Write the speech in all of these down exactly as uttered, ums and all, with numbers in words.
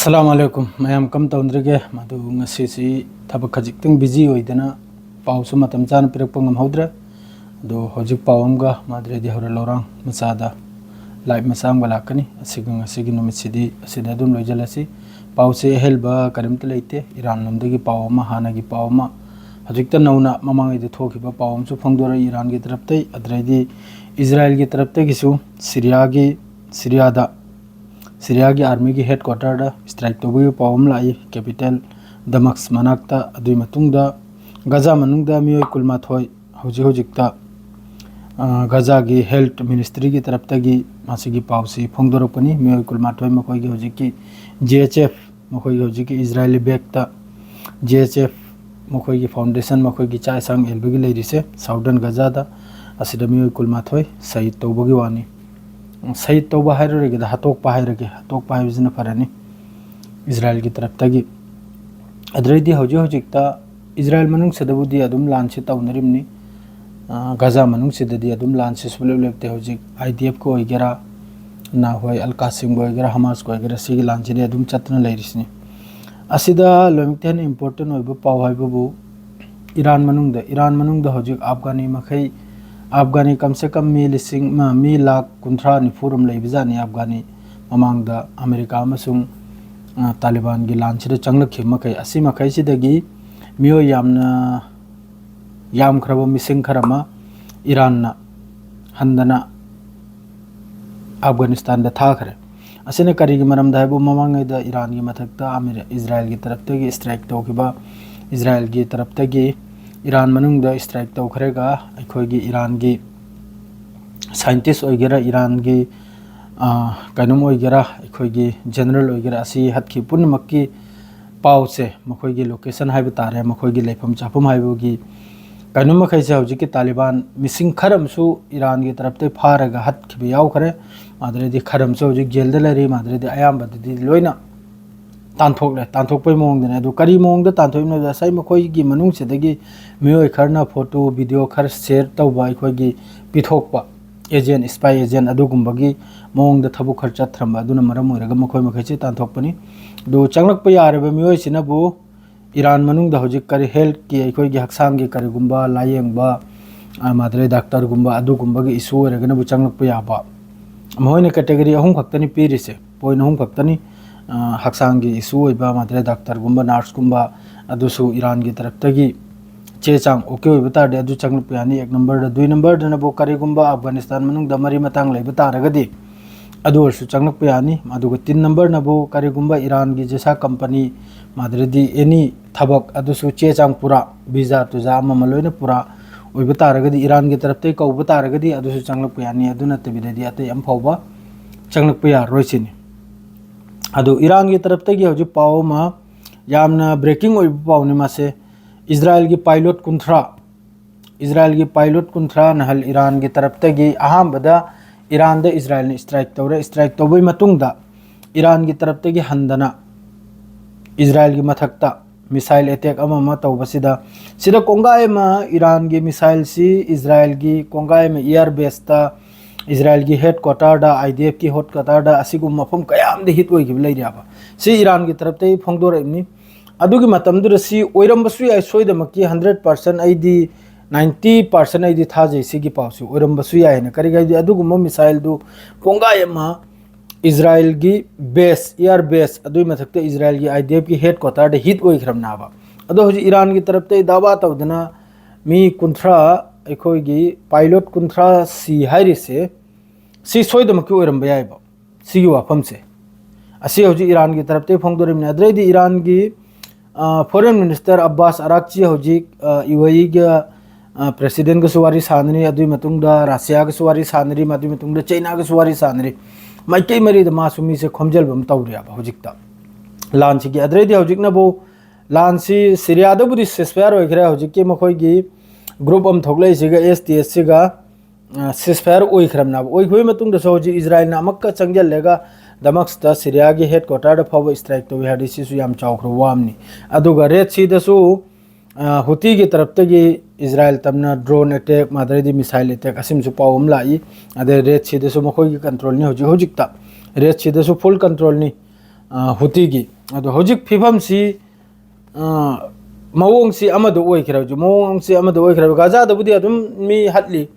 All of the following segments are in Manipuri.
ꯑꯁꯂꯥꯃꯨ ꯑꯂꯥꯏꯀꯨꯝ꯫ ꯃꯌꯥꯝ ꯀꯝ ꯇꯧꯗ꯭ꯔꯤꯒꯦ? ꯃꯗꯨ ꯉꯁꯤꯁꯤ ꯊꯕꯛ ꯈꯖꯤꯛꯇꯪ ꯕꯤꯖꯤ ꯑꯣꯏꯗꯅ ꯄꯥꯎꯁꯨ ꯃꯇꯝ ꯆꯥꯅ ꯄꯤꯔꯛꯄ ꯉꯝꯍꯧꯗ꯭ꯔꯦ꯫ ꯑꯗꯣ ꯍꯧꯖꯤꯛ ꯄꯥꯎ ꯑꯃꯒ ꯃꯥꯗ꯭ꯔꯦꯗꯤ ꯍꯧꯔ ꯂꯧꯔꯥꯡ ꯃꯆꯥꯗ ꯂꯥꯏꯚ ꯃꯆꯥ ꯑꯃꯒ ꯂꯥꯛꯀꯅꯤ꯫ ꯑꯁꯤꯒ ꯉꯁꯤꯒꯤ ꯅꯨꯃꯤꯠꯁꯤꯗꯤ ꯑꯁꯤꯗ ꯑꯗꯨꯝ ꯂꯣꯏꯁꯤꯜꯂꯁꯤ꯫ ꯄꯥꯎꯁꯦ ꯑꯍꯦꯟꯕ ꯀꯔꯤꯝꯇ ꯂꯩꯇꯦ꯫ ꯏꯔꯥꯟ ꯂꯣꯝꯗꯒꯤ ꯄꯥꯎ ꯑꯃ, ꯍꯥꯟꯅꯒꯤ ꯄꯥꯎ ꯑꯃ, ꯍꯧꯖꯤꯛꯇ ꯅꯧꯅ ꯃꯃꯥꯡꯉꯩꯗ ꯊꯣꯛꯈꯤꯕ ꯄꯥꯎ ꯑꯃꯁꯨ ꯐꯣꯡꯗꯣꯔꯛꯏ ꯏꯔꯥꯟꯒꯤ ꯇꯔꯞꯇꯩ꯫ ꯑꯗꯨꯗꯩꯗꯤ ꯏꯖꯔꯥꯏꯜꯒꯤ ꯇꯔꯞꯇꯒꯤꯁꯨ ꯁꯤꯔꯤꯌꯥꯒꯤ, ꯁꯤꯔꯤꯌꯥꯗ ꯁꯤꯔꯤꯌꯥꯒꯤ ꯑꯥꯔꯃꯤꯒꯤ ꯍꯦꯗꯀ꯭ꯋꯥꯇꯔꯗ ꯁ꯭ꯇ꯭ꯔꯥꯏꯛ ꯇꯧꯕꯒꯤ ꯄꯥꯎ ꯑꯃ ꯂꯥꯛꯏ, ꯀꯦꯄꯤꯇꯦꯜ ꯗꯃꯛꯁ ꯃꯅꯥꯛꯇ꯫ ꯑꯗꯨꯒꯤ ꯃꯇꯨꯡꯗ ꯒꯖꯥ ꯃꯅꯨꯡꯗ ꯃꯤꯑꯣꯏ ꯀꯨꯟꯃꯥꯊꯣꯏ ꯍꯧꯖꯤꯛ ꯍꯧꯖꯤꯛꯇ, ꯑ, ꯒꯖꯥꯒꯤ ꯍꯦꯜꯊ ꯃꯤꯅꯤꯁꯇ꯭ꯔꯤꯒꯤ ꯇꯔꯞꯇꯒꯤ ꯃꯁꯤꯒꯤ ꯄꯥꯎꯁꯤ ꯐꯣꯡꯗꯣꯔꯛꯄꯅꯤ꯫ ꯃꯤꯑꯣꯏ ꯀꯨꯟꯃꯥꯊꯣꯏ ꯃꯈꯣꯏꯒꯤ ꯍꯧꯖꯤꯛꯀꯤ ꯖꯤ ꯑꯩꯆ ꯑꯦꯐ, ꯃꯈꯣꯏꯒꯤ ꯍꯧꯖꯤꯛꯀꯤ ꯏꯖꯔꯥꯏꯂꯤ ꯕꯦꯛꯇ ꯖꯤ ꯑꯩꯆ ꯑꯦꯐ, ꯃꯈꯣꯏꯒꯤ ꯐꯥꯎꯟꯗꯦꯁꯟ, ꯃꯈꯣꯏꯒꯤ ꯆꯥꯛ ꯌꯦꯟꯁꯥꯡ ꯌꯦꯟꯕꯒꯤ ꯂꯩꯔꯤꯁꯦ ꯁꯥꯎꯗꯔꯟ ꯒꯖꯥꯗ꯫ ꯑꯁꯤꯗ ꯃꯤꯑꯣꯏ ꯀꯨꯟꯃꯥꯊꯣꯏ ꯁꯍꯤꯗ ꯇꯧꯕꯒꯤ ꯋꯥꯅꯤ꯫ ꯁꯍꯤꯗ ꯇꯧꯕ ꯍꯥꯏꯔꯔꯣꯏꯒꯦꯗ, ꯍꯥꯠꯇꯣꯛꯄ ꯍꯥꯏꯔꯒꯦ, ꯍꯥꯠꯇꯣꯛꯄ ꯍꯥꯏꯕꯁꯤꯅ ꯐꯔꯅꯤ꯫ ꯏꯖꯔꯥꯏꯜꯒꯤ ꯇꯔꯞꯇꯒꯤ꯫ ꯑꯗꯨꯗꯩꯗꯤ ꯍꯧꯖꯤꯛ ꯍꯧꯖꯤꯛꯇ ꯏꯖꯔꯥꯏꯜ ꯃꯅꯨꯡꯁꯤꯗꯕꯨꯗꯤ ꯑꯗꯨꯝ ꯂꯥꯟꯁꯤ ꯇꯧꯅꯔꯤꯕꯅꯤ꯫ ꯑ, ꯒꯖꯥ ꯃꯅꯨꯡꯁꯤꯗꯗꯤ ꯑꯗꯨꯝ ꯂꯥꯟꯁꯤ ꯁꯨꯡꯂꯦꯞ ꯂꯦꯞꯇꯦ꯫ ꯍꯧꯖꯤꯛ ꯑꯥꯏ ꯗꯤ ꯑꯦꯐꯀ ꯑꯣꯏꯒꯦꯔꯥ, ꯅꯍꯥꯟꯋꯥꯏ ꯑꯜ ꯀꯥꯁꯤꯝꯒ ꯑꯣꯏꯒꯦꯔꯥ, ꯍꯃꯥꯁꯀ ꯑꯣꯏꯒꯦꯔꯥ, ꯁꯤꯒꯤ ꯂꯥꯟꯁꯤꯗꯤ ꯑꯗꯨꯝ ꯆꯠꯇꯨꯅ ꯂꯩꯔꯤꯁꯤꯅꯤ꯫ ꯑꯁꯤꯗ ꯂꯣꯏꯅꯃꯛꯇ ꯍꯦꯟꯅ ꯏꯝꯄꯣꯔꯇꯦꯟ ꯑꯣꯏꯕ ꯄꯥꯎ ꯍꯥꯏꯕꯕꯨ ꯏꯔꯥꯟ ꯃꯅꯨꯡꯗ, ꯏꯔꯥꯟ ꯃꯅꯨꯡꯗ ꯍꯧꯖꯤꯛ ꯑꯐꯒꯥꯅꯤ ꯃꯈꯩ, ꯑꯐꯒꯥꯅꯤ ꯀꯝꯁꯦ ꯀꯝ ꯃꯤ ꯂꯤꯁꯤꯡ, ꯃꯤ ꯂꯥꯈ ꯀꯨꯟꯊ꯭ꯔꯥ ꯅꯤꯐꯨ ꯔꯣꯝ ꯂꯩꯕꯖꯥꯠꯅꯤ꯫ ꯑꯐꯒꯥꯅꯤ ꯃꯃꯥꯡꯗ ꯑꯃꯦꯔꯤꯀꯥ ꯑꯃꯁꯨꯡ, ꯑ, ꯇꯥꯂꯤꯕꯥꯟꯒꯤ ꯂꯥꯟꯁꯤꯗ ꯆꯪꯂꯛꯈꯤꯕ ꯃꯈꯩ, ꯑꯁꯤ ꯃꯈꯩꯁꯤꯗꯒꯤ ꯃꯤꯑꯣꯏ ꯌꯥꯝꯅ, ꯌꯥꯝꯈ꯭ꯔꯕ ꯃꯤꯁꯤꯡ ꯈꯔ ꯑꯃ ꯏꯔꯥꯟꯅ ꯍꯟꯗꯅ ꯑꯐꯒꯥꯅꯤꯁꯇꯥꯟꯗ ꯊꯥꯈ꯭ꯔꯦ꯫ ꯑꯁꯤꯅ ꯀꯔꯤꯒꯤ ꯃꯔꯝꯗ ꯍꯥꯏꯕꯨ, ꯃꯃꯥꯡꯉꯩꯗ ꯏꯔꯥꯟꯒꯤ ꯃꯊꯛꯇ ꯑꯃꯦꯔꯤ-, ꯏꯖꯔꯥꯏꯜꯒꯤ ꯇꯔꯞꯇꯒꯤ ꯁ꯭ꯇ꯭ꯔꯥꯏꯛ ꯇꯧꯈꯤꯕ, ꯏꯖꯔꯥꯏꯜꯒꯤ ꯇꯔꯞꯇꯒꯤ ꯏꯔꯥꯟ ꯃꯅꯨꯡꯗ ꯁ꯭ꯇ꯭ꯔꯥꯏꯛ ꯇꯧꯈ꯭ꯔꯒ ꯑꯩꯈꯣꯏꯒꯤ ꯏꯔꯥꯟꯒꯤ ꯁꯥꯏꯟꯇꯤꯁ ꯑꯣꯏꯒꯦꯔꯥ, ꯏꯔꯥꯟꯒꯤ, ꯑ, ꯀꯩꯅꯣꯝ ꯑꯣꯏꯒꯦꯔꯥ, ꯑꯩꯈꯣꯏꯒꯤ ꯖꯦꯅꯔꯦꯜ ꯑꯣꯏꯒꯦꯔꯥ, ꯑꯁꯤ ꯍꯥꯠꯈꯤꯕ ꯄꯨꯝꯅꯃꯛꯀꯤ ꯄꯥꯎꯁꯦ, ꯃꯈꯣꯏꯒꯤ ꯂꯣꯀꯦꯁꯟ ꯍꯥꯏꯕ ꯇꯥꯔꯦ, ꯃꯈꯣꯏꯒꯤ ꯂꯩꯐꯝ ꯆꯥꯐꯝ ꯍꯥꯏꯕꯒꯤ ꯀꯩꯅꯣ ꯃꯈꯩꯁꯦ ꯍꯧꯖꯤꯛꯀꯤ ꯇꯥꯂꯤꯕꯥꯟ ꯃꯤꯁꯤꯡ ꯈꯔ ꯑꯃꯁꯨ ꯏꯔꯥꯟꯒꯤ ꯇꯔꯞꯇꯒꯤ ꯐꯥꯔꯒ ꯍꯥꯠꯈꯤꯕ ꯌꯥꯎꯈ꯭ꯔꯦ꯫ ꯃꯥꯗ꯭ꯔꯗꯤ ꯈꯔ ꯑꯃꯁꯨ ꯍꯧꯖꯤꯛ ꯖꯦꯜꯗ ꯂꯩꯔꯤ, ꯃꯥꯗ꯭ꯔꯗꯤ ꯑꯌꯥꯝꯕꯗꯗꯤ ꯂꯣꯏꯅ ꯇꯥꯟꯊꯣꯛꯂꯦ꯫ ꯇꯥꯟꯊꯣꯛꯄꯒꯤ ꯃꯑꯣꯡꯗꯅꯦ꯫ ꯑꯗꯨ ꯀꯔꯤ ꯃꯑꯣꯡꯗ ꯇꯥꯟꯊꯣꯛꯏꯕꯅꯣ ꯍꯥꯏꯕꯗ, ꯉꯁꯥꯏ ꯃꯈꯣꯏꯒꯤ ꯃꯅꯨꯡꯁꯤꯗꯒꯤ ꯃꯤꯑꯣꯏ ꯈꯔꯅ ꯐꯣꯇꯣ, ꯚꯤꯗꯤꯑꯣ ꯈꯔ ꯁꯤꯌꯔ ꯇꯧꯕ, ꯑꯩꯈꯣꯏꯒꯤ ꯄꯤꯊꯣꯛꯄ, ꯑꯦꯖꯦꯟ, ꯏꯁꯄꯥꯏ ꯑꯦꯖꯦꯟ ꯑꯗꯨꯒꯨꯝꯕꯒꯤ ꯃꯑꯣꯡꯗ ꯊꯕꯛ ꯈꯔ ꯆꯠꯊꯔꯝꯕ ꯑꯗꯨꯅ ꯃꯔꯝ ꯑꯣꯏꯔꯒ ꯃꯈꯣꯏ ꯃꯈꯩꯁꯤ ꯇꯥꯟꯊꯣꯛꯄꯅꯤ꯫ ꯑꯗꯨ ꯆꯪꯂꯛꯄ ꯌꯥꯔꯤꯕ ꯃꯤꯑꯣꯏꯁꯤꯅꯕꯨ ꯏꯔꯥꯟ ꯃꯅꯨꯡꯗ ꯍꯧꯖꯤꯛ ꯀꯔꯤ healthꯀꯤ, ꯑꯩꯈꯣꯏꯒꯤ ꯍꯛꯆꯥꯡꯒꯤ ꯀꯔꯤꯒꯨꯝꯕ ꯂꯥꯌꯦꯡꯕ, ꯑ, ꯃꯥꯗꯔꯦ ꯗꯥꯛꯇꯔꯒꯨꯝꯕ ꯑꯗꯨꯒꯨꯝꯕꯒꯤ issue ꯑꯣꯏꯔꯒꯅꯕꯨ ꯆꯪꯂꯛꯄ ꯌꯥꯕ꯫ ꯃꯈꯣꯏꯅ category ꯑꯍꯨꯝ ꯈꯛꯇꯅꯤ ꯄꯤꯔꯤꯁꯦ, point ꯑꯍꯨꯝ ꯈꯛꯇꯅꯤ꯫ ꯑ, ꯍꯛꯆꯥꯡꯒꯤ issue ꯑꯣꯏꯕ ꯃꯥꯗꯔꯦ ꯗꯥꯛꯇꯔꯒꯨꯝꯕ, ꯅꯔꯁꯀꯨꯝꯕ, ꯑꯗꯨꯁꯨ ꯏꯔꯥꯟꯒꯤ ꯇꯔꯞꯇꯒꯤ ꯆꯦ ꯆꯥꯡ okay ꯑꯣꯏꯕ ꯇꯥꯔꯗꯤ ꯑꯗꯨ ꯆꯪꯂꯛꯄ ꯌꯥꯅꯤ꯫ ꯑꯦꯛ ꯅꯝꯕꯔꯗ, ꯗꯨꯏ ꯅꯝꯕꯔꯗꯅꯕꯨ ꯀꯔꯤꯒꯨꯝꯕ ꯑꯐꯒꯥꯅꯤꯁꯇꯥꯟ ꯃꯅꯨꯡꯗ ꯃꯔꯤ ꯃꯇꯥꯡ ꯂꯩꯕ ꯇꯥꯔꯒꯗꯤ ꯑꯗꯨ ꯑꯣꯏꯔꯁꯨ ꯆꯪꯂꯛꯄ ꯌꯥꯅꯤ꯫ ꯑꯗꯨꯒ ꯇꯤꯟ ꯅꯝꯕꯔꯅꯕꯨ ꯀꯔꯤꯒꯨꯝꯕ ꯏꯔꯥꯟꯒꯤ ꯖꯦꯁꯥ ꯀꯝꯄꯅꯤ, ꯃꯥꯗꯔꯦꯗꯤ any ꯊꯕꯛ ꯑꯗꯨꯁꯨ ꯆꯦ ꯆꯥꯡ ꯄꯨꯔꯥ, ꯚꯤꯖꯥ ꯇꯨꯖꯥ ꯑꯃ ꯑꯃ ꯂꯣꯏꯅ ꯄꯨꯔꯥ ꯑꯣꯏꯕ ꯇꯥꯔꯒꯗꯤ, ꯏꯔꯥꯟꯒꯤ ꯇꯔꯞꯇꯒꯤ ꯀꯧꯕ ꯇꯥꯔꯒꯗꯤ ꯑꯗꯨꯁꯨ ꯆꯪꯂꯛꯄ ꯌꯥꯅꯤ꯫ ꯑꯗꯨ ꯅꯠꯇꯕꯤꯗꯗꯤ ꯑꯇꯩ ꯑꯃ ꯐꯥꯎꯕ ꯆꯪꯂꯛꯄ ꯌꯥꯔꯔꯣꯏ ꯁꯤꯅꯤ꯫ ꯑꯗꯨ ꯏꯔꯥꯟꯒꯤ ꯇꯔꯞꯇꯒꯤ ꯍꯧꯖꯤꯛ ꯄꯥꯎ ꯑꯃ, ꯌꯥꯝꯅ breaking ꯑꯣꯏꯕ ꯄꯥꯎꯅꯤ ꯃꯥꯁꯦ꯫ ꯏꯖꯔꯥꯏꯜꯒꯤ pilot ꯀꯨꯟꯊ꯭ꯔꯥ, ꯏꯖꯔꯥꯏꯜꯒꯤ pilot ꯀꯨꯟꯊ꯭ꯔꯥ ꯅꯍꯜ ꯏꯔꯥꯟꯒꯤ ꯇꯔꯞꯇꯒꯤ ꯑꯍꯥꯟꯕꯗ ꯏꯔꯥꯟꯗ ꯏꯖꯔꯥꯏꯜꯅ strike ꯇꯧꯔꯦ꯫ Strike ꯇꯧꯕꯒꯤ ꯃꯇꯨꯡꯗ ꯏꯔꯥꯟꯒꯤ ꯇꯔꯞꯇꯒꯤ ꯍꯟꯗꯅ ꯏꯖꯔꯥꯏꯜꯒꯤ ꯃꯊꯛꯇ missile attack ꯑꯃ ꯑꯃ ꯇꯧꯕꯁꯤꯗ, ꯁꯤꯗ ꯀꯣꯡꯒꯥꯏ ꯑꯃ ꯏꯔꯥꯟꯒꯤ missileꯁꯤ ꯏꯖꯔꯥꯏꯜꯒꯤ ꯀꯣꯡꯒꯥꯏ ꯑꯃ air baseꯇ, ꯏꯖꯔꯥꯏꯜꯒꯤ headquarterꯗ, IDFꯀꯤ headquarterꯗ, ꯑꯁꯤꯒꯨꯝꯕ ꯃꯐꯝ ꯀꯌꯥ ꯑꯃꯗ hit ꯑꯣꯏꯈꯤꯕ ꯂꯩꯔꯦꯕ꯫ ꯁꯤ ꯏꯔꯥꯟꯒꯤ ꯇꯔꯞꯇꯒꯤ ꯐꯣꯡꯗꯣꯔꯛꯏꯕꯅꯤ꯫ ꯑꯗꯨꯒꯤ ꯃꯇꯝꯗꯨꯗ ꯁꯤ ꯑꯣꯏꯔꯝꯕꯁꯨ ꯌꯥꯏ, ꯁꯣꯏꯗꯃꯛꯀꯤ hundred percent ꯑꯩꯗꯤ, ninety percent ꯑꯩꯗꯤ ꯊꯥꯖꯩ ꯁꯤꯒꯤ ꯄꯥꯎꯁꯤ ꯑꯣꯏꯔꯝꯕꯁꯨ ꯌꯥꯏ ꯍꯥꯏꯅ꯫ ꯀꯔꯤꯒꯤ ꯍꯥꯏꯗꯤ ꯑꯗꯨꯒꯨꯝꯕ missileꯗꯨ ꯀꯣꯡꯒꯥꯏ ꯑꯃ ꯏꯖꯔꯥꯏꯜꯒꯤ base, air base, ꯑꯗꯨꯒꯤ ꯃꯊꯛꯇ ꯏꯖꯔꯥꯏꯜꯒꯤ IDFꯀꯤ headquarterꯗ hit ꯑꯣꯏꯈ꯭ꯔꯕꯅꯦꯕ꯫ ꯑꯗꯣ ꯍꯧꯖꯤꯛ ꯏꯔꯥꯟꯒꯤ ꯇꯔꯞꯇꯒꯤ ꯗꯥꯕꯥ ꯇꯧꯗꯅ ꯃꯤ ꯀꯨꯟꯊ꯭ꯔꯥ, ꯑꯩꯈꯣꯏꯒꯤ pilot ꯀꯨꯟꯊ꯭ꯔꯥ ꯁꯤ ꯍꯥꯏꯔꯤꯁꯦ, ꯁꯤ ꯁꯣꯏꯗꯃꯛꯀꯤ ꯑꯣꯏꯔꯝꯕ ꯌꯥꯏꯕ꯫ ꯁꯤꯒꯤ ꯋꯥꯐꯝꯁꯦ, ꯑꯁꯤ ꯍꯧꯖꯤꯛ ꯏꯔꯥꯟꯒꯤ ꯇꯔꯞꯇꯒꯤ ꯐꯣꯡꯗꯣꯔꯤꯕꯅꯤ꯫ ꯑꯗꯨꯗꯩꯗꯤ ꯏꯔꯥꯟꯒꯤ, ꯑ, foreign minister ꯑꯕꯥꯁ ꯑꯔꯥꯛꯆꯤ ꯍꯧꯖꯤꯛ, ꯑ, UAEꯒ, ꯑ, presidentꯒꯁꯨ ꯋꯥꯔꯤ ꯁꯥꯟꯅꯔꯤ, ꯑꯗꯨꯒꯤ ꯃꯇꯨꯡꯗ ꯔꯁꯤꯌꯥꯒꯁꯨ ꯋꯥꯔꯤ ꯁꯥꯟꯅꯔꯤ, ꯑꯗꯨꯒꯤ ꯃꯇꯨꯡꯗ ꯆꯩꯅꯥꯒꯁꯨ ꯋꯥꯔꯤ ꯁꯥꯟꯅꯔꯤ꯫ ꯃꯥꯏꯀꯩ ꯃꯔꯤꯗ ꯃꯥꯁꯨ ꯃꯤꯁꯦ ꯈꯣꯝꯖꯤꯟꯕ ꯑꯃ ꯇꯧꯔꯤꯑꯕ ꯍꯧꯖꯤꯛꯇ꯫ ꯂꯥꯟꯁꯤꯒꯤ, ꯑꯗꯨꯗꯩꯗꯤ ꯍꯧꯖꯤꯛꯅꯕꯨ ꯂꯥꯟꯁꯤ ꯁꯤꯔꯤꯌꯥꯗꯕꯨꯗꯤ ceasefire ꯑꯣꯏꯈ꯭ꯔꯦ, ꯍꯧꯖꯤꯛꯀꯤ ꯃꯈꯣꯏꯒꯤ group ꯑꯃ ꯊꯣꯛꯂꯛꯏꯁꯤꯒ, STSꯁꯤꯒ, ꯑ, ceasefire ꯑꯣꯏꯈ꯭ꯔꯕꯅꯦꯕ꯫ ꯑꯣꯏꯈꯤꯕꯒꯤ ꯃꯇꯨꯡꯗꯁꯨ ꯍꯧꯖꯤꯛ ꯏꯖꯔꯥꯏꯜꯅ ꯑꯃꯨꯛꯀ ꯆꯪꯁꯤꯜꯂꯒ ꯗꯃꯛꯁꯇ ꯁꯤꯔꯤꯌꯥꯒꯤ headquarterꯗ ꯐꯥꯎꯕ strike ꯇꯧꯏ ꯍꯥꯏꯔꯗꯤ ꯁꯤꯁꯨ ꯌꯥꯝ ꯆꯥꯎꯈ꯭ꯔꯕ ꯋꯥ ꯑꯃꯅꯤ꯫ ꯑꯗꯨꯒ Red Seaꯗꯁꯨ ꯍꯨꯇꯤꯒꯤ ꯇꯔꯞꯇꯒꯤ ꯏꯖꯔꯥꯏꯜ ꯇꯝꯅ ꯗ꯭ꯔꯣꯟ ꯑꯦꯇꯦꯛ, ꯃꯗꯩꯗꯤ ꯃꯤꯁꯥꯏꯜ ꯑꯦꯇꯦꯛ, ꯑꯁꯤꯃꯁꯨ ꯄꯥꯎ ꯑꯃ ꯂꯥꯛꯏ꯫ ꯑꯗꯩ ꯔꯦꯠ ꯁꯤꯗꯁꯨ ꯃꯈꯣꯏꯒꯤ ꯀꯟꯇ꯭ꯔꯣꯜꯅꯤ ꯍꯧꯖꯤꯛ ꯍꯧꯖꯤꯛꯇ꯫ ꯔꯦꯠ ꯁꯤꯗꯁꯨ ꯐꯨꯜ ꯀꯟꯇ꯭ꯔꯣꯜꯅꯤ ꯍꯨꯇꯤꯒꯤ꯫ ꯑꯗꯣ ꯍꯧꯖꯤꯛ ꯐꯤꯕꯝꯁꯤ, ꯃꯑꯣꯡꯁꯤ ꯑꯃꯗ ꯑꯣꯏꯈ꯭ꯔꯦ꯫ ꯍꯧꯖꯤꯛ ꯃꯑꯣꯡꯁꯤ ꯑꯃꯗ ꯑꯣꯏꯈ꯭ꯔꯦ꯫ ꯒꯥꯖꯥꯗꯕꯨꯗꯤ ꯑꯗꯨꯝ ꯃꯤ ꯍꯠꯂꯤ꯫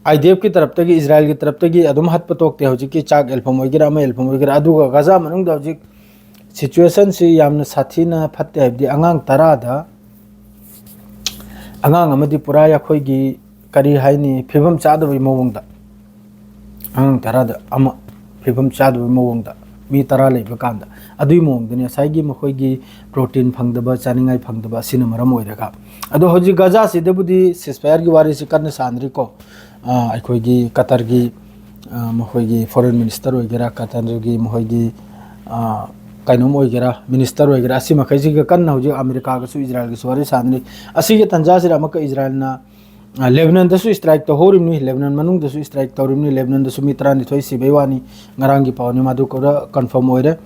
ꯑꯥꯏ ꯗꯤ ꯑꯦꯐꯀꯤ ꯇꯔꯞꯇꯒꯤ, ꯏꯖꯔꯥꯏꯜꯒꯤ ꯇꯔꯞꯇꯒꯤ ꯑꯗꯨꯝ ꯍꯠꯄ ꯇꯣꯛꯇꯦ꯫ ꯍꯧꯖꯤꯛꯀꯤ ꯆꯥꯛ ꯑꯦꯜꯐꯝ ꯑꯣꯏꯒꯦꯔꯥ, ꯑꯃ ꯑꯦꯜꯐꯝ ꯑꯣꯏꯒꯦꯔꯥ꯫ ꯑꯗꯨꯒ ꯒꯥꯖꯥ ꯃꯅꯨꯡꯗ ꯍꯧꯖꯤꯛ ꯁꯤꯆꯨꯋꯦꯁꯟꯁꯤ ꯌꯥꯝꯅ ꯁꯥꯊꯤꯅ ꯐꯠꯇꯦ꯫ ꯍꯥꯏꯕꯗꯤ ꯑꯉꯥꯡ ꯇꯔꯥꯗ, ꯑꯉꯥꯡ ꯑꯃꯗꯤ ꯄꯨꯔꯥ ꯑꯩꯈꯣꯏꯒꯤ, ꯀꯔꯤ ꯍꯥꯏꯅꯤ, ꯐꯤꯕꯝ ꯆꯥꯗꯕꯒꯤ ꯃꯑꯣꯡꯗ, ꯑꯉꯥꯡ ꯇꯔꯥꯗ ꯑꯃ ꯐꯤꯕꯝ ꯆꯥꯗꯕꯒꯤ ꯃꯑꯣꯡꯗ ꯃꯤ ꯇꯔꯥ ꯂꯩꯕ ꯀꯥꯟꯗ, ꯑꯗꯨꯒꯤ ꯃꯑꯣꯡꯗꯅꯤ ꯉꯁꯥꯏꯒꯤ ꯃꯈꯣꯏꯒꯤ ꯄ꯭ꯔꯣꯇꯤꯟ ꯐꯪꯗꯕ, ꯆꯥꯅꯤꯡꯉꯥꯏ ꯐꯪꯗꯕ ꯑꯁꯤꯅ ꯃꯔꯝ ꯑꯣꯏꯔꯒ꯫ ꯑꯗꯣ ꯍꯧꯖꯤꯛ ꯒꯥꯖꯥꯁꯤꯗꯕꯨꯗꯤ ꯁꯤꯁꯐꯥꯌꯔꯒꯤ ꯋꯥꯔꯤꯁꯤ ꯀꯟꯅ ꯁꯥꯟꯅꯔꯤꯀꯣ꯫ ꯑꯩꯈꯣꯏꯒꯤ ꯀꯇꯔꯒꯤ ꯃꯈꯣꯏꯒꯤ ꯐꯣꯔꯦꯟ ꯃꯤꯅꯤꯁꯇꯔ ꯑꯣꯏꯒꯦꯔꯥ, ꯀꯇꯔꯒꯤ ꯃꯈꯣꯏꯒꯤ ꯀꯩꯅꯣꯝ ꯑꯣꯏꯒꯦꯔꯥ, ꯃꯤꯅꯤꯁꯇꯔ ꯑꯣꯏꯒꯦꯔꯥ, ꯑꯁꯤ ꯃꯈꯩꯁꯤꯒ ꯀꯟꯅ ꯍꯧꯖꯤꯛ ꯑꯃꯦꯔꯤꯀꯥꯒꯁꯨ ꯏꯖꯔꯥꯏꯜꯒꯁꯨ ꯋꯥꯔꯤ ꯁꯥꯟꯅꯔꯤ꯫ ꯑꯁꯤꯒꯤ ꯇꯥꯟꯖꯥꯁꯤꯗ ꯑꯃꯨꯛꯀ ꯏꯖꯔꯥꯏꯜꯅ ꯂꯦꯕꯅꯟꯗꯁꯨ ꯏꯁꯇ꯭ꯔꯥꯏꯛ ꯇꯧꯍꯧꯔꯤꯕꯅꯤ꯫ ꯂꯦꯕꯅꯟ ꯃꯅꯨꯡꯗꯁꯨ ꯏꯁꯇ꯭ꯔꯥꯏꯛ ꯇꯧꯔꯤꯕꯅꯤ꯫ ꯂꯦꯕꯅꯟꯗꯁꯨ ꯃꯤ ꯇꯔꯥꯅꯤꯊꯣꯏ ꯁꯤꯕꯩ ꯋꯥꯅꯤ꯫ ꯉꯔꯥꯡꯒꯤ ꯄꯥꯎꯅꯤ, ꯃꯗꯨ ꯈꯔ ꯀꯟꯐꯥꯔꯝ ꯑꯣꯏꯔꯦ꯫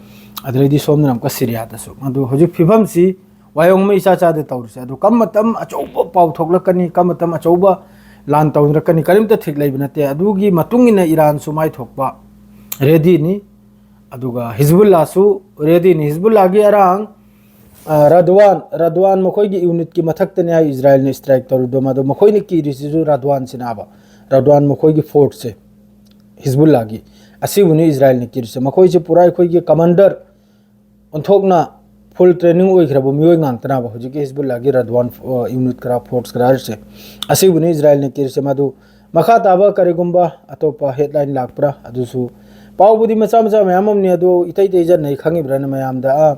ꯑꯗꯨꯗꯩꯗꯤ ꯁꯣꯝꯗꯅ ꯑꯃꯨꯛꯀ ꯁꯤꯔꯤꯌꯥꯗꯁꯨ꯫ ꯑꯗꯨ ꯍꯧꯖꯤꯛ ꯐꯤꯕꯝꯁꯤ ꯋꯥꯌꯣꯡ ꯑꯃ ꯏꯆꯥ ꯆꯥꯗꯦ ꯇꯧꯔꯤꯁꯦ꯫ ꯑꯗꯨ ꯀꯔꯝꯕ ꯃꯇꯝ ꯑꯆꯧꯕ ꯄꯥꯎ ꯊꯣꯛꯂꯛꯀꯅꯤ, ꯀꯔꯝꯕ ꯃꯇꯝ ꯑꯆꯧꯕ ꯂꯥꯟ ꯇꯧꯅꯔꯛꯀꯅꯤ, ꯀꯔꯤꯝꯇ ꯊꯤꯛ ꯂꯩꯕ ꯅꯠꯇꯦ꯫ ꯑꯗꯨꯒꯤ ꯃꯇꯨꯡ ꯏꯟꯅ ꯏꯔꯥꯟꯁꯨ ꯃꯥꯏ ꯊꯣꯛꯄ ꯔꯦꯗꯤꯅꯤ꯫ ꯑꯗꯨꯒ ꯍꯤꯖꯕꯨꯜꯂꯥꯁꯨ ꯔꯦꯗꯤꯅꯤ꯫ ꯍꯤꯖꯕꯨꯜꯂꯥꯒꯤ ꯑꯔꯥꯡ, ꯑ, ꯔꯗꯋꯥꯟ, ꯔꯗꯋꯥꯟ ꯃꯈꯣꯏꯒꯤ ꯌꯨꯅꯤꯠꯀꯤ ꯃꯊꯛꯇꯅꯤ ꯍꯥꯏ ꯏꯖꯔꯥꯏꯜꯅ ꯏꯁꯇ꯭ꯔꯥꯏꯛ ꯇꯧꯔꯤꯗꯣ꯫ ꯃꯗꯣ ꯃꯈꯣꯏꯅ ꯀꯤꯔꯤꯁꯤꯁꯨ ꯔꯗꯋꯥꯟꯁꯤꯅꯦꯕ꯫ ꯔꯗꯋꯥꯟ ꯃꯈꯣꯏꯒꯤ ꯐꯣꯔꯠꯁꯦ, ꯍꯤꯖꯕꯨꯜꯂꯥꯒꯤ, ꯑꯁꯤꯕꯨꯅꯤ ꯏꯖꯔꯥꯏꯜꯅ ꯀꯤꯔꯤꯁꯦ꯫ ꯃꯈꯣꯏꯁꯦ ꯄꯨꯔꯥ ꯑꯩꯈꯣꯏꯒꯤ ꯀꯃꯥꯟꯗꯔ ꯑꯣꯟꯊꯣꯛꯅ ꯐꯨꯜ ꯇ꯭ꯔꯦꯅꯤꯡ ꯑꯣꯏꯈ꯭ꯔꯕ ꯃꯤꯑꯣꯏ ꯉꯥꯛꯇꯅꯦꯕ ꯍꯧꯖꯤꯛꯀꯤ ꯍꯤꯖꯕꯨꯜꯂꯥꯒꯤ ꯔꯗꯋꯥꯟ, ꯑ, ꯌꯨꯅꯤꯠ ꯈꯔ, ꯐꯣꯔꯁ ꯈꯔ ꯍꯥꯏꯔꯤꯁꯦ꯫ ꯑꯁꯤꯕꯨꯅꯤ ꯏꯖꯔꯥꯏꯜꯅ ꯀꯤꯔꯤꯁꯦ꯫ ꯃꯗꯨ ꯃꯈꯥ ꯇꯥꯕ ꯀꯔꯤꯒꯨꯝꯕ ꯑꯇꯣꯞꯄ ꯍꯦꯗꯂꯥꯏꯟ ꯂꯥꯛꯄ꯭ꯔꯥ ꯑꯗꯨꯁꯨ, ꯄꯥꯎꯕꯨꯗꯤ ꯃꯆꯥ ꯃꯆꯥ ꯃꯌꯥꯝ ꯑꯃꯅꯤ, ꯑꯗꯨ ꯏꯇꯩ ꯇꯩꯖꯟꯅꯩ ꯈꯪꯉꯤꯕ꯭ꯔꯥꯅ ꯃꯌꯥꯝꯗ? ꯑ,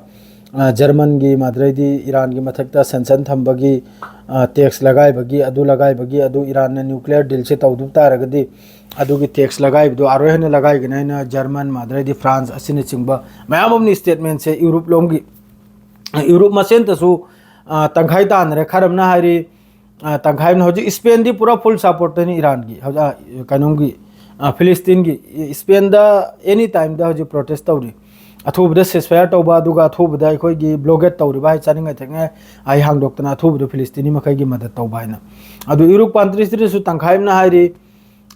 ꯑ, ꯖꯔꯃꯟꯒꯤ, ꯃꯗꯨꯗꯩꯗꯤ ꯏꯔꯥꯟꯒꯤ ꯃꯊꯛꯇ ꯁꯦꯟꯁꯟ ꯊꯝꯕꯒꯤ, ꯑ, ꯇꯦꯛꯁ ꯂꯒꯥꯏꯕꯒꯤ, ꯑꯗꯨ ꯂꯒꯥꯏꯕꯒꯤ, ꯑꯗꯨ ꯏꯔꯥꯟꯅ ꯅ꯭ꯌꯨꯀ꯭ꯂꯤꯌꯔ ꯗꯤꯜꯁꯦ ꯇꯧꯗꯕ ꯇꯥꯔꯒꯗꯤ ꯑꯗꯨꯒꯤ ꯇꯦꯛꯁ ꯂꯒꯥꯏꯕꯗꯨ ꯑꯥꯔꯣꯏ ꯍꯦꯟꯅ ꯂꯒꯥꯏꯒꯅꯤ ꯍꯥꯏꯅ ꯖꯔꯃꯟ, ꯃꯗꯨꯗꯩꯗꯤ ꯐ꯭ꯔꯥꯟꯁ ꯑꯁꯤꯅꯆꯤꯡꯕ ꯃꯌꯥꯝ ꯑꯃꯅ ꯏꯁꯇꯦꯠꯃꯦꯟꯁꯦ ꯌꯨꯔꯨꯞ ꯂꯣꯝꯒꯤ, ꯌꯨꯔꯨꯞ ꯃꯁꯦꯟꯇꯁꯨ, ꯑ, ꯇꯪꯈꯥꯏ ꯇꯥꯅꯔꯦ꯫ ꯈꯔ ꯑꯃꯅ ꯍꯥꯏꯔꯤ, ꯑ, ꯇꯪꯈꯥꯏ ꯑꯃꯅ ꯍꯧꯖꯤꯛ ꯏꯁꯄꯦꯟꯗꯤ ꯄꯨꯔꯥ ꯐꯨꯜ ꯁꯞꯄꯣꯔꯠꯇꯅꯤ ꯏꯔꯥꯟꯒꯤ, ꯍꯧꯖꯤꯛ, ꯑ, ꯀꯩꯅꯣꯝꯒꯤ, ꯑ, ꯐꯤꯂꯤꯁꯇꯤꯟꯒꯤ, ꯏ-, ꯏꯁꯄꯦꯟꯗ ꯑꯦꯅꯤ ꯇꯥꯏꯝꯗ ꯍꯧꯖꯤꯛ ꯄ꯭ꯔꯣꯇꯦꯁ ꯇꯧꯔꯤ꯫ ꯑꯊꯨꯕꯗ ceasefire ꯇꯧꯕ, ꯑꯗꯨꯒ ꯑꯊꯨꯕꯗ ꯑꯩꯈꯣꯏꯒꯤ blockade ꯇꯧꯔꯤꯕ ꯍꯥꯏ ꯆꯥꯅꯤꯡꯉꯥꯏ ꯊꯛꯅꯤꯡꯉꯥꯏ ꯑꯩ ꯍꯥꯡꯗꯣꯛꯇꯅ ꯑꯊꯨꯕꯗ ꯐꯤꯂꯤꯁꯇꯤꯅꯤ ꯃꯈꯩꯒꯤ ꯃꯗꯠ ꯇꯧꯕ ꯍꯥꯏꯅ꯫ ꯑꯗꯨ ꯌꯨꯔꯣꯞ countries ꯇꯁꯨ ꯇꯪꯈꯥꯏ ꯑꯃꯅ ꯍꯥꯏꯔꯤ,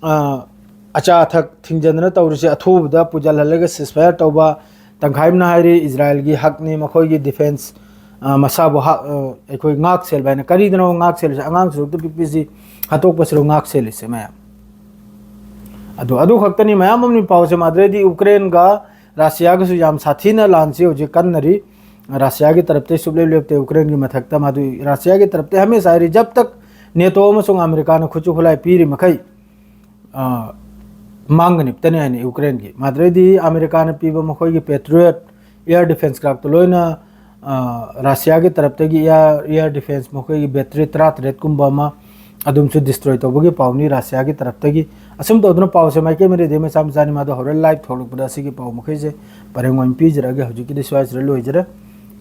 ꯑ, ꯑꯆꯥ ꯑꯊꯛ ꯊꯤꯡꯖꯤꯟꯗꯅ ꯇꯧꯔꯤꯁꯦ ꯑꯊꯨꯕꯗ ꯄꯨꯖꯜꯍꯜꯂꯒ ceasefire ꯇꯧꯕ꯫ ꯇꯪꯈꯥꯏ ꯑꯃꯅ ꯍꯥꯏꯔꯤ ꯏꯖꯔꯥꯏꯜꯒꯤ ꯍꯛꯅꯤ, ꯃꯈꯣꯏꯒꯤ defence, ꯑ, ꯃꯁꯥꯕꯨ ꯍꯥ-, ꯑ, ꯑꯩꯈꯣꯏ ꯉꯥꯛ ꯁꯦꯜꯕ ꯍꯥꯏꯅ꯫ ꯀꯔꯤꯗꯅꯣ ꯉꯥꯛ ꯁꯦꯜꯂꯤꯁꯦ? ꯑꯉꯥꯡ ꯁꯔꯨꯛꯇ ꯄꯤꯛꯄꯤꯁꯤ ꯍꯥꯠꯇꯣꯛꯄꯁꯤꯔꯣ ꯉꯥꯛ ꯁꯦꯜꯂꯤꯁꯦ ꯃꯌꯥꯝ? ꯑꯗꯨ, ꯑꯗꯨ ꯈꯛꯇꯅꯤ ꯃꯌꯥꯝ ꯑꯃꯅꯤ ꯄꯥꯎꯁꯦ꯫ ꯃꯥꯗ꯭ꯔꯦꯗꯤ ꯌꯨꯀ꯭ꯔꯦꯟꯒ ꯔꯁꯤꯌꯥꯒꯁꯨ ꯌꯥꯝ ꯁꯥꯊꯤꯅ ꯂꯥꯟꯁꯤ ꯍꯧꯖꯤꯛ ꯀꯟꯅꯔꯤ꯫ ꯔꯁꯤꯌꯥꯒꯤ ꯇꯔꯞꯇꯩ ꯁꯨꯛꯂꯦꯞ ꯂꯦꯞꯇꯦ, ꯌꯨꯀ꯭ꯔꯦꯟꯒꯤ ꯃꯊꯛꯇ꯫ ꯃꯗꯨ ꯔꯁꯤꯌꯥꯒꯤ ꯇꯔꯞꯇꯩ ꯍꯃꯦꯁꯥ ꯍꯥꯏꯔꯤ, ꯖꯕ ꯇꯛ ꯅꯦꯇꯣ ꯑꯃꯁꯨꯡ ꯑꯃꯦꯔꯤꯀꯥꯅ ꯈꯨꯠꯁꯨ ꯈꯨꯠꯂꯥꯏ ꯄꯤꯔꯤ ꯃꯈꯩ, ꯑ, ꯃꯥꯡꯒꯅꯤꯞꯇꯅꯤ ꯍꯥꯏꯅ ꯌꯨꯀ꯭ꯔꯦꯟꯒꯤ꯫ ꯃꯥꯗ꯭ꯔꯦꯗꯤ ꯑꯃꯦꯔꯤꯀꯥꯅ ꯄꯤꯕ ꯃꯈꯣꯏꯒꯤ Patriot air defence craft two ꯂꯣꯏꯅ, ꯑ, ꯔꯁꯤꯌꯥꯒꯤ ꯇꯔꯞꯇꯒꯤ air, air defence ꯃꯈꯣꯏꯒꯤ battery ꯇꯔꯥꯇꯔꯦꯠ ꯀꯨꯝꯕ ꯑꯃ ꯑꯗꯨꯝꯁꯨ destroy ꯇꯧꯕꯒꯤ ꯄꯥꯎꯅꯤ ꯔꯁꯤꯌꯥꯒꯤ ꯇꯔꯞꯇꯒꯤ꯫ ꯑꯁꯨꯝ ꯇꯧꯗꯨꯅ ꯄꯥꯎꯁꯦ ꯃꯥꯏꯀꯩ ꯃꯔꯤꯗꯩ ꯃꯆꯥ ꯃꯆꯥꯅꯤ꯫ ꯃꯥꯗꯣ ꯍꯣꯔꯦꯟ live ꯊꯣꯛꯂꯛꯄꯗ ꯑꯁꯤꯒꯤ ꯄꯥꯎ ꯃꯈꯩꯁꯦ ꯄꯔꯦꯡ ꯑꯣꯏꯅ ꯄꯤꯖꯔꯛꯑꯒꯦ꯫ ꯍꯧꯖꯤꯛꯀꯤꯗꯤ ꯁ꯭ꯋꯥꯏꯁꯤꯗ ꯂꯣꯏꯖꯔꯦ꯫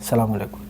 ꯑꯁꯂꯥꯃꯨ ꯑꯂꯩꯀꯨꯝ꯫